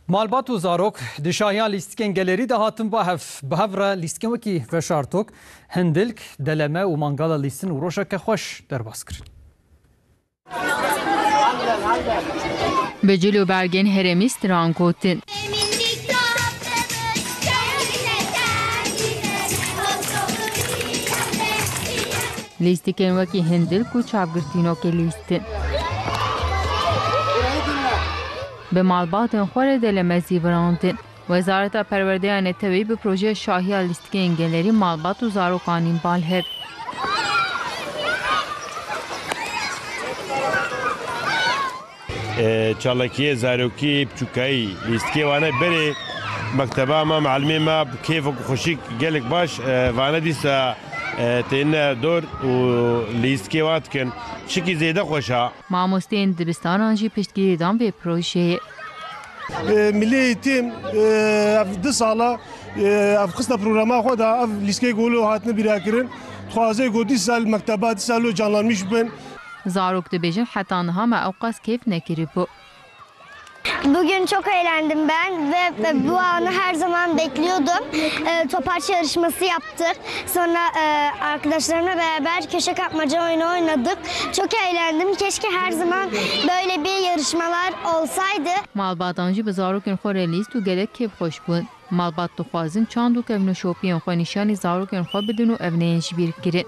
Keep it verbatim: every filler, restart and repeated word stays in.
Malbat û zarok di şahiya lîstikên gelerî de hatin ba hev. Bi hev re lîstikên wekî veşartok, hindilk, deleme û mangala lîstin û rojeke xweş derbas kirin. Bi cil û bergên herêmî stran gotin. Lîstikên wekî hindilk û çavgirtînokê lîstin. Bi malbatên xwe re delemezî virandin. Wezareta Perwerdeya Neteweyî bi projeya şahiya lîstikên gelerî malbat û zarokan anîn bal hev. E, çalakiyê zarokî, piçûkayî, lîstikê wane berê mekteba me, mealimê me bi kêf û xweşik gelek baş, e, vane dîsa, e, têne dor û lîstikê wan dikin. Çikî zêde xweş a. Mamosteyên dibistanan jî piştgirî dan vê projeyê. E, Milli Eğitim, e, ev du sala, e, ev xiste programa xwe de, ev lîstikê ku lo hatine bîra kirin. Dixwaze ku dîsa li mekteba dîsa lo canlanmış bin. Zarok dibêjin heta niha me ewqas kêf nekiribû. Bugün çok eğlendim ben ve bu anı her zaman bekliyordum. Ee, top aç yarışması yaptık. Sonra, e, arkadaşlarımla beraber köşe kapmaca oyunu oynadık. Çok eğlendim. Keşke her zaman böyle bir yarışmalar olsaydı. Malbatan jî bi zarokên xwe re lîst û gelek kêfxweş bûn. Malbat dixwazin çand û kevnoşopiyên xwe nîşanî zarokên xwe bidin û ev neyên ji bîr kirin.